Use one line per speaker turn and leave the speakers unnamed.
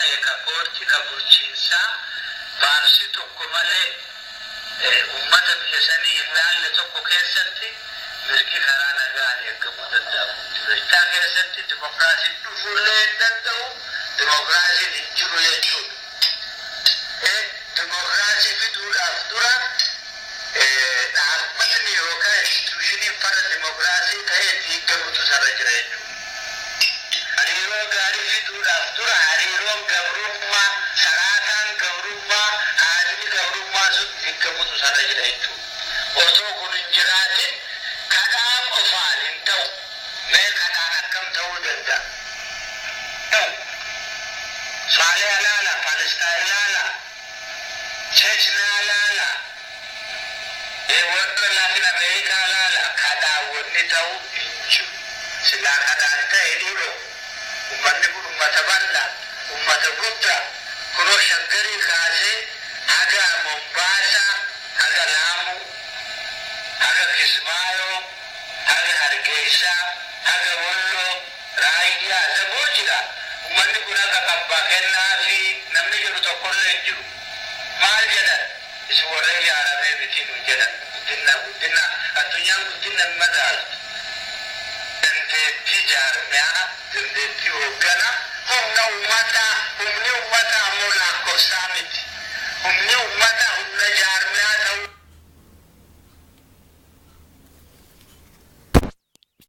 ta'e, ka koortii, ka bulchiinsaa baasii tokko malee ummata biyya sanii hin laalle tokko keessatti mirgi karaa nagaan eegamuu danda'amu jiru. Itoophiyaa keessatti dimokiraasiin dhufuullee hin danda'u, dimokiraasiin hin jiru jechuudha. Dimokiraasii fiduudhaaf dura dhaabbatni yookaan instituushiniin farra dimokiraasii ta'e diigamutu sarara jira jechuudha. Hariiroo gaarii fiduudhaaf dura hariiroon gabrummaa, saraataan gabrummaa, haalli gabrummaa sun diigamutu sarara jira jechuudha. Osoo kun hin jiraatin kadhaa qofaan hin ta'u. Mee kadhaan akkam ta'uu danda'a? Ta'u. Somaaliyaa laala, Palestaan laala, Chechnaa laala, warra Laatin Ameerikaa laala, kadhaan wanni ta'u hin jiru. Silaa kadhaan ta'e dhiiroo ummanni kun ummata bal'aa, ummata guddaa, kunoo Shaggarii kaasee haga Mombaasaa, haga Laamuu, haga Kismaayoo, haga Hargeysaa, haga Walloo, Raayyaa, Zaboo jira. Ummanni kun akka qabbaa kennaa fi namni jedhu tokkollee hin jiru. Maal jedhan? Isin warra ijaaramee miti nu jedhan. Guddina, guddina, addunyaan guddina hin madaaltu. Dandeettii jaarmiyaa, dandeettii hoogganaa.